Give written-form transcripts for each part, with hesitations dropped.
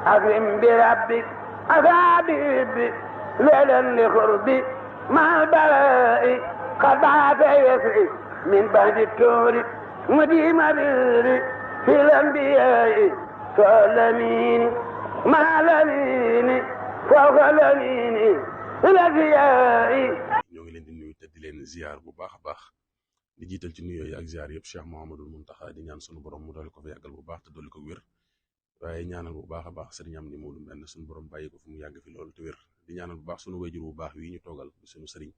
أكرم بربك أصابي ليلا لقربي مع البلاء قد عاد يسري من بعد التور مديم ريري في الأنبياء سلمين مع لمين فوق لمين الأنبياء. ñoo ngi leen di nuyu te di leen ziar bu baax a baax di jiital ci nuyoo yi ak ziar yëpp Cheikh Mouhamadul Mountakha di ñaan sunu borom mu dolli ko fa yàggal bu baax te dolli ko wér waaye ñaanal bu baax a baax sëriñ Amdi Moodu Mbend sunu borom bàyyi ko fi mu yàgg fi loolu te wér di ñaanal bu baax sunu wéjur bu baax wi ñu toogal di sunu sëriñ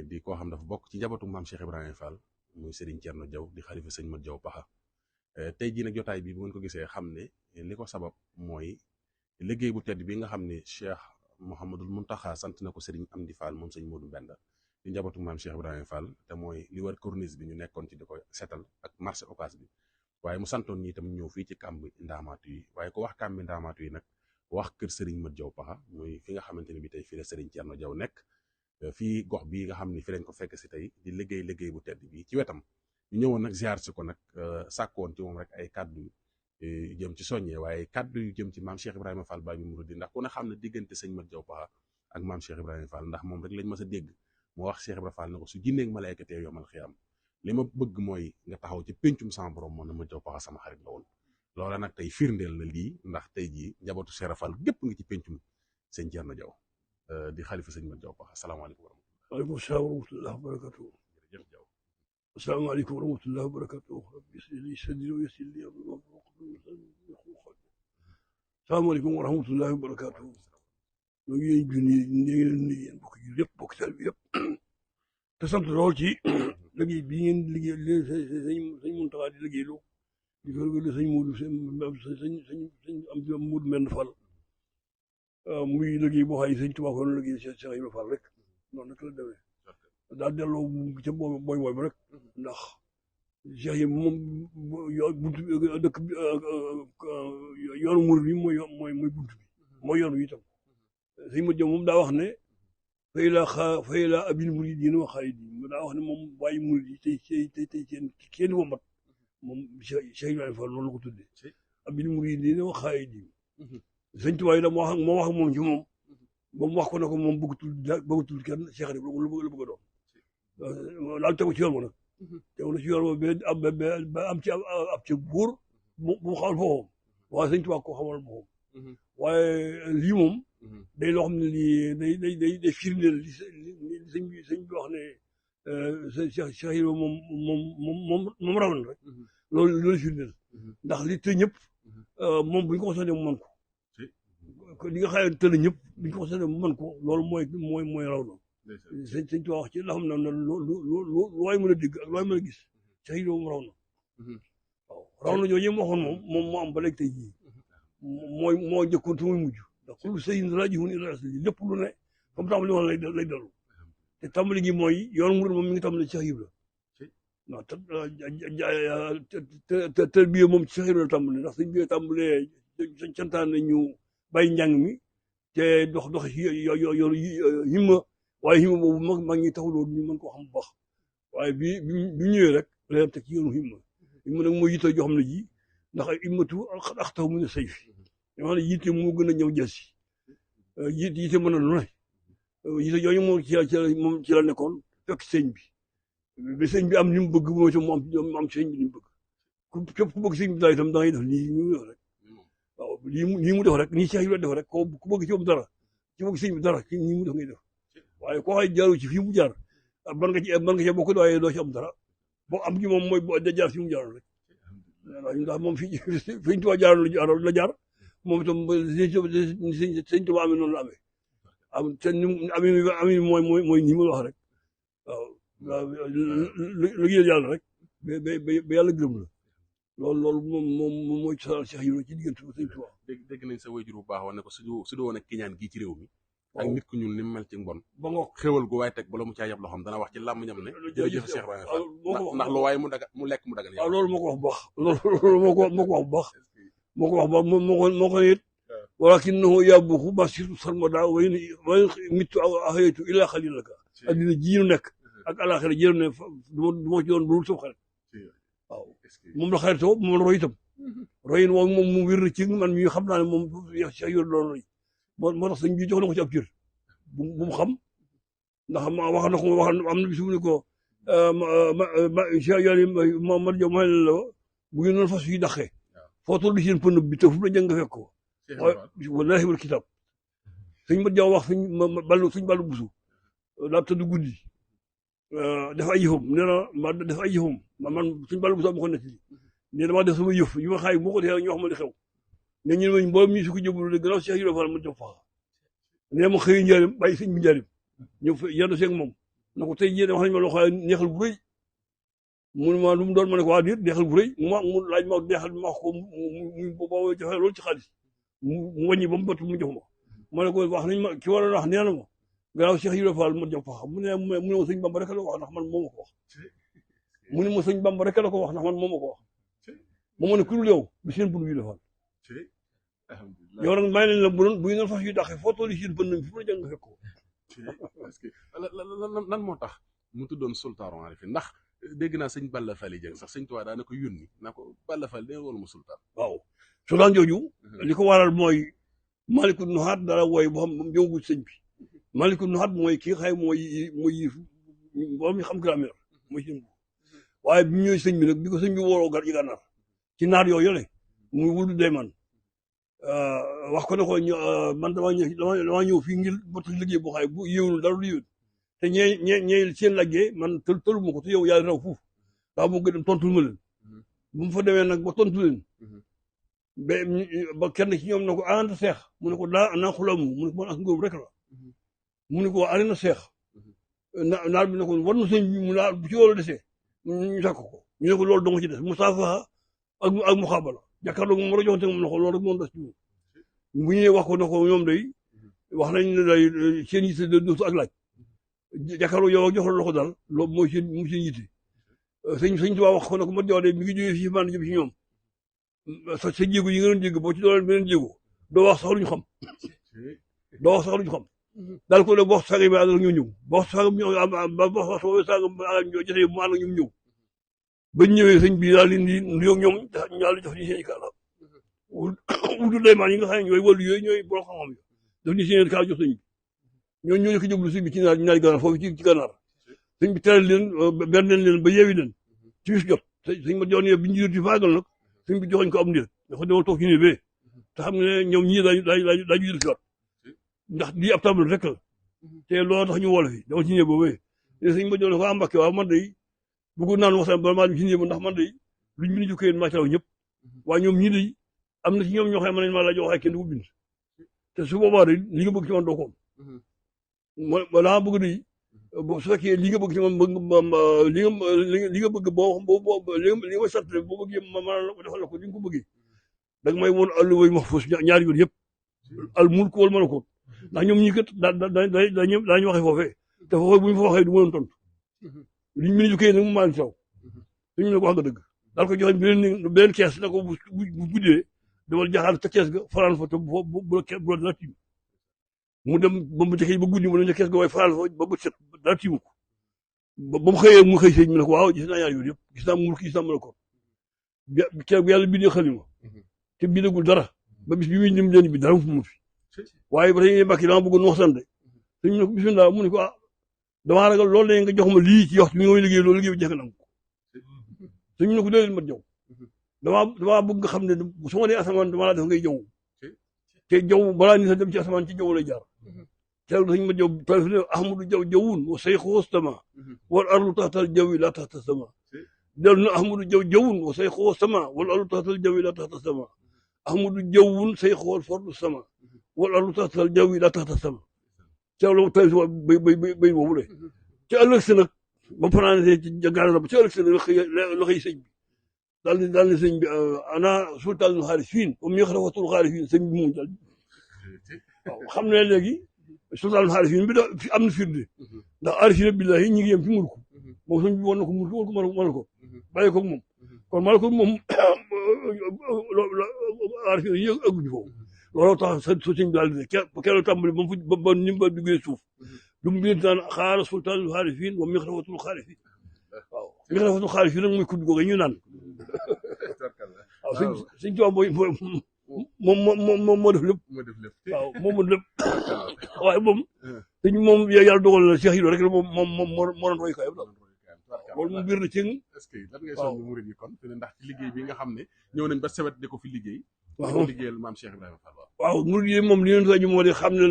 di koo xam dafa bokk ci njabootu maam Cheikh Ibrahima Fall muy sëriñ Thierno Diaw di xalifa sëñ Mat Diaw Paxa tey jii nag jotaay bi bu ngeen ko gisee xam ne li ko sabab mooy liggéey bu tedd bi nga xam ne Cheikh Mouhamadul Mountakha sant na ko sëriñ Amdi Fall moom sëñ Moodu Mbend di njabootu maam Cheikh Ibrahima Fall te mooy li war corniche bi ñu nekkoon ci di ko setal ak marché Ocass bi waaye mu santoon ñi itam ñëw fii ci kàmb ndaamaatu yi waaye ko wax kàmbi ndaamaatu yi nag wax kër sëriñ Mat Diaw Paxa muy fi nga xamante ne bi tey fii la sëriñ Thierno Diaw nekk fii gox bii nga xam ni fi lañ ko fekk si tey di liggéey bu tedd bi ci wetam ñu ñëwoon nag ziar si ko nag sàkkoon ci moom rek ay kàddu yu jëm ci soññee waaye kàddu yu jëm ci maam Cheikh Ibrahima Fall Baay Mourid ndax ku ne xam ne diggante sëñ Mat Diaw Paxa ak maam Cheikh Ibrahima Fall ndax moom rek lañ mas a dégg mu wax Cheikh Ibrahima Fall ne ko su jinneeg malaayka teew yomal xiyam li ma bëgg mooy nga taxaw ci péncum sama borom moo ne Mat Diaw Paxa sama xarit la woon loola nag tey firndeel na lii ndax tey jii njabootu Cheikh Fall gépp ngi ci péncum sëñ Thierno Diaw di xalifa sëñ Mat Diaw Paxa salaamaaleykum wa rahmatulah. waaleykum salaam wa rahmatulah wa barakatuh. jërëjëf Diaw. asalaamaaleykum wa rahmatulah wa barakatuh. rabbi ishrah li sadri wa yassir li amri salaamaaleykum wa rahmatulah wa barakatuh. ñoo ngi leen di nuyu yéen bokk yi yëpp bokk sal bi yëpp te sant lool ci liggéey bii ngeen liggéey sëñ Mountakha di liggéeylu di ko liggéeylu sëñ Moodu sëñ am Moodu Mbend Fall muy liggéey boo xam ne sëñ Tuubaa ko doon liggéey Cheikh Ibrahima Fall rek noonu nag la demee daal delloo ca booy ba rek ndax Cheikh yi moom buntu dëkk bi yoonu murid bi mooy buntu bi mooy yoon wi itam sëñ Mat Diaw moom daa wax ne fay la abil muridin wa xaalidin daa wax ne moom bàyyi murid yi tey kenn wombat moom Cheikh Ibrahima Fall noonu la ko tuddee abil muridin wa xaalidin sëñ Tuubaa yi da moo wax ak moom ci moom ba mu wax ko ne ko moom bëggatul kenn Cheikh Ibrahima la bëgg a doon laal tegu ci yoon ba nag tegu na ci yoon ba am ci ab ci buur bu xamal boppam waaye sëñ Tuubaa ko xamal boppam waaye lii moom day loo xam ne lii day firndeel li sëñ bi wax ne Cheikh Ibrahima moom raw na rek loolu firndeel ndax li te ñëpp moom bu ñu ko xasee mu mën ko li nga xam ne tënk ñëpp bu ñu ko xasee mu mën ko loolu mooy raw na sëñ Tuubaa wax ci la xam ne lu waay mën a dégg ak lu waay mën a gis Cheikh Ibrahima moom raw na waaw raw na jooju mu waxoon moom moo am ba léegi tey jii moo jëkkoon te muy mujj ndax kullu shay'in raji'un ilaa aslihi lépp lu ne comme tàmbali woon lay dellu te tàmbali gi mooy yoon murid moom mi ngi tàmbali Cheikh Ibra waaw te bii moom Cheikh Ibra tàmbali ndax sëñ bi tàmbalee santaane ñu bàyyi njàng mi te dox yoonu himma waaye himma boobu mag ñi taxuloon ñu mën koo xam bu baax waaye bi ñëwee rek leen teg ci yoonu himma nag mooy yitte joo xam ne ji ndax ay immatu axtaw mu ne sayf yoo xam ne yitte moo gën a ñëw jësi yitte mën na lu ne yitte yooyu moom ci la nekkoon fekk sëñ bi sëñ bi am li mu bëgg moo ci mu am sëñ bi li mu bëgg képp ku bëgg sëñ bi daal itam da ngay def lii mu def rek waaw lii mu def rek nii Cheikh Ibrahima def rek ku bëgg ci moom dara ci bëgg sëñ bi dara nii mu def ngay def waaye koo xay jaaru ci fii mu jaar mën nga ci bokk waaye doo ci am dara boo am ci moom mooy da jaar fi mu jaaroon rek ndax moom fii ñu Tuubaa jaaroon la jaar moom itam sëñ Tuubaa amee noonu la amee amee mooy nii ma wax rek waaw liggéeyal yàlla rek ba yàlla gërëm la loolu moom mooy cosaan Cheikh Ibrahima ci diggante sëñ Tuubaa dégg nañ sa wayjur bu baax woon ne ko su doon ak kiñaan gii ci réew mi ak nit ku ñuul ni mu mel ci mbon ba nga xéwal gu waaye teg bala mu caa yab loxoom dana wax ci làmmiñam ne jërëjëf Cheikh Ibrahima Fall ndax lu waaye mu lekk mu dagan loolu moo ko wax bu baax loolu moo ko wax bu baax moo ko wax bu baax moo ko it walakinahu yabuxu basiru sarmada way mittu ahaytu ila xalilaka addina jiinu nekk ak alaxira jëru ne du ma ci doon bu dul sama xarit waaw moom la xaritoo moom la roy itam royin woowu moom mu wér na ci man mii xam naa ne moom Cheikh Ibra doon roy moo tax sëñ bi jox na ko ci ab cër bu mu xam ndax wax na ko wax am na bis bu ne ko Cheikh Yàlla Mad Jaw may la bu ngeen noonu fas yi daqee foo toll di seen pënd bi te fu la jëng nga fekk ko wallahi wal kitab sëñ Mad Jaw wax suñ ballu busu daa tëdd guddi def ay yëfam nee na ma def ay yëfam man suñ ballu busu ma ko nekk ne dama def sama yëf yi ma xaay moo ko defee ñu wax ma li xew ne ñu ne mboolem ñi su ko jëblu de gannaaw Cheikh Ibra Fall ma jëm faxa ne ma xëy njaarim bàyyi sëñ bi njaarim ñëw fa yendu seeg moom na ko tey jii wax nañ ma loo xam ne neexal bu rëy mun ma lu mu doon ma ne ko waa diir neexal bu rëy mu laaj ma neexal ma wax ko mu booba joxe loolu ci xaalis mu wàññi ba mu bët mu jox ma ne ko wax nañ ma ki waroon wax nee na ma gannaaw Cheikh Ibra Fall ma jëm faxa mu ne ma sëñ Bamba rek la ko wax ndax man moo ma ko wax mu ne ma sëñ Bamba rek la ko wax ndax man moo ma ko wax ma ne ku dul yow bi seen bun yu defal yow nag may nañ la bu ngeen doon fas yu dàqee foo toll seen bën nañ fu la jàng nga fekk ko parce que lan moo tax mu tuddoon sultaan Arifin ndax dégg naa sëñ Balla Fally Dieng sax sëñ Tuubaa daana ko yónni naa ko Balla Fally dee wala mu sultaan waaw sultaan jooju li ko waral mooy Malikul Nuhaat dara wooy boo xam ñëwagul sëñ bi Malikul Nuhaat mooy kii xëy mooy boo mi xam grammaire mooy sëñ bi waaye bi ñëwee sëñ bi nag bi ko sëñ bi wooroo gar yi gànnaar ci naar yooyu yole muy wuldu dayman wax ko ne ko man dama ñëw fii ngir bot liggéey boo xaay bu yéewul dara du yéwul te ñee seen laggee man tëlu ma ko te yow yaa raw fuuf daa mu gën dem tontu ma leen bu mu fa demee nag ba tontu leen ba kenn ci ñoom ne ko anta seex mu ne ko daa naa xulamu mu ne ko man ak ngóob rek la mu ne ko arina seex naar bi ne ko war na sëñ bi mu naa bu ci loolu desee ñu takk ko ñu ne ko loolu dong ci des musaafaha ak muxaabala jàkkaarloo moom war a joxante moom loxo loolu rek moom des ci moom bu ñëwee wax ko ne ko ñoom day wax nañ ne day seen yitte dootu ak laaj jàkkaarloo yow ak jox la loxo daal loolu mooy seen yitte sëñ Tuubaa wax ko ne ko ma jox de mi ngi jógee fii man jëm ci ñoom sa jéego yi nga doon jéego boo ci dooleel beneen jéego doo wax sax lu ñu xam doo wax sax lu ñu xam daal ko ne boo saga bi ànd ak ñoo ñëw boo saga ñoo jotee mu ànd ak ñoom ñëw ba ñëwee sëñ bi daal di nuyoo ñoom ñaar jox ñu seen i kaala wutu daymaan yi nga xam ne ñooy wàllu yooyu ñooy borom xam-xam yi daf ñu seen i kaala jox sëñ bi ñooñu ko jublu sëñ bi ci ñaari gànnaar foofu ci gànnaar sëñ bi teral leen benn leen ba yeewi leen ci bis jot sëñ ma jox ne bi ñu di faagal nag sëñ bi joxoñ ko am ndiir dafa demal toog ci ne bee te xam ne ñoom ñii daaju jël si waat ndax lii ab table rek la te loolu tax ñu woo la fi dama ci ne boobee sëñ ma jox ne ko am Mbàkke waaw man day bëggoon naan waxtaan ba maa dem ci néew ndax man de luñ bind ci këyit maa ci raw ñëpp waaye ñoom ñii de am na ci ñoom ñoo xam ne maa la jox waaye kenn du ko bind te su boobaa de li nga bëgg ci man doo ko am mooy daa bëgg de su fekkee li nga bëgg ci man li nga bëgg li nga sant boo bëggee ma defal la ko li nga ko bëggee da nga may woon àll way mahfuus ñaari yoon yëpp al mulk wal malakut ndax ñoom ñii kat daañu waxee foofee te foofee bu ñu fa waxee du mënoon tontu liñ mën a jukkee nag mu maa ngi taw suñu ne ko wax nga dëgg daal ko joxe beneen kees ne ko bu guddee dama jaxaar ca kees ga fanaan fa te bu la dara tiim mu dem ba mu jëkkee ba guddi mu dem ca kees ga waaye fanaan fa ba bët set dara tiimu ko ba mu xëyee mu xëy sëñ mi ne ko waaw gis naa ñaar yooyu yëpp gis naa mulk gis naa malakut keroog yàlla bindee xalima te bindagul dara ba bis bi muy lim leen bi dara mu fi waaye ba tey Mbàkke dama bëggoon waxtaan de sëñ mi ne ko bismillah mu ne ko damaa ragal loolu de nga jox ma lii ci waxtu bi nga may liggéey loolu liggéey bi jeex na ko suñu ne ko déedéet ma jaw damaa bëgg nga xam ne su ma dee asamaan damaa laa def ngay jaw te jaw balaa ni sa dem ci asamaan ci jaw lay jaar te dañ ma jaw tarif ne ahmadu jaw jawun wa sayxu wastama wal ardu taxtal jawi laa taxta sama del na ahmadu jaw jawun wa sayxu wastama wal ardu taxtal jawi laa taxta sama ahmadu jawun sayxu wal fardu sama wal ardu taxtal jawi laa taxta sama teewlu tey bay boobu de ci ëllëg si nag ba fanaanee ci gàllankoor ba ci ëllëg si nag la xëy sëñ bi daal di sëñ bi ana sultaanul xaarifiin wa mixrafatul xaarifiin sëñ bi mu daal waaw xam ne léegi sultaanul xaarifiin bi am na firnde ndax aarifiina billaahi ñu ngi yem ci mulku moom sëñ bi woon na ko mulku woon ko mën ko bàyyi ko moom kon mën ko moom aarifiina yi ëgguñu foofu looloo tax su sëñ bi daal di keroog tàmbali ba ni ba duggee suuf lu mu bind naan xaara sultaanul xaarifiin wa mixrafatul xaarifiin waaw mixrafatul xaarifiin nag mooy kudd googu ñu naan waaw sëñ Tuubaa moo def lépp. moo def lépp waaw moom moo def lépp waaye moom yàlla dogal na Cheikh Ibrahima rek la moo doon roy kaayam daal loolu moom biir na ci. est-ce que lan ngay soññ murid yi kon ndax ci liggéey bi nga xam ne ñëw nañ ba sewet di ko fi liggéey. waaw ko liggéeyal maam Cheikh Ibrahima Fall. waaw murid yi moom li leen soññ moo di xam ne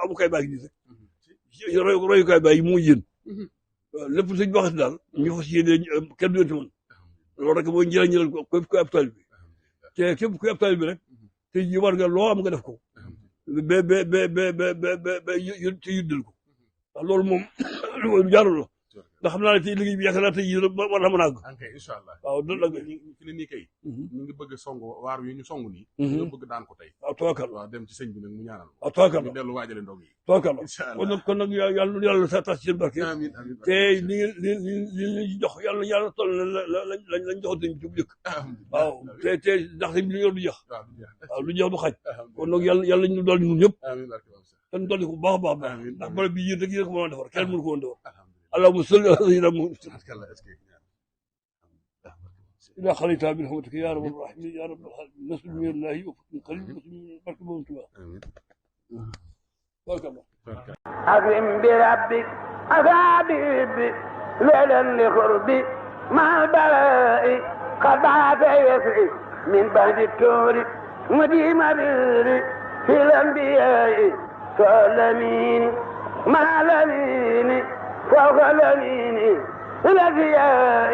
amukaay baa ngi nii rek royukaay baa yi moo yéen waaw lépp suñ waxati daal ñu fas yéene kenn du yoon ci man loolu rek mooy njëriñal ko koy ab taalibe bi te képp koy ab taalibe bi rek te ji war nga loo am nga def ko ba te yuddal ko waaw loolu moom lu jaarul la ndax xam naa ne tey liggéey bi yaakaar naa tey jii war na mën a àgg. incha allah waaw loolu la fi ne nii kay. ñu ngi bëgg a song waar wi ñu song nii. ñu bëgg daan ko tey. waaw tookal waaw dem ci sëñ bi nag mu ñaanal. waaw tookal ñu dellu waajale ndog yi. tookal incha allah kon nag yàlla sa tas ci seen barke. amiin amiin te li jox yàlla toll lañ joxoon sëñ bi ci bu njëkk. waaw te ndax sëñ bi li yor du jeex. waaw lu jeex du xaj. kon nag yàlla ñu dool ñun ñëpp. te ñu dolli ko bu baax a baax. ndax barab bi yéen rek yéen ko mën a defar kenn mënu ko woon defar. اللهم صل على سيدنا محمد إلى خليتها برحمتك يا رب الراحمين يا رب العالمين نسل من الله وفق قليل من بركة وانتباه بارك الله أكرم بربك أفابيب ليلا لقربي مع البلاء قد عاد يسعي من بعد التور مديم بيري في الأنبياء سلمين مع الأمين فوق اليمين الأنبياء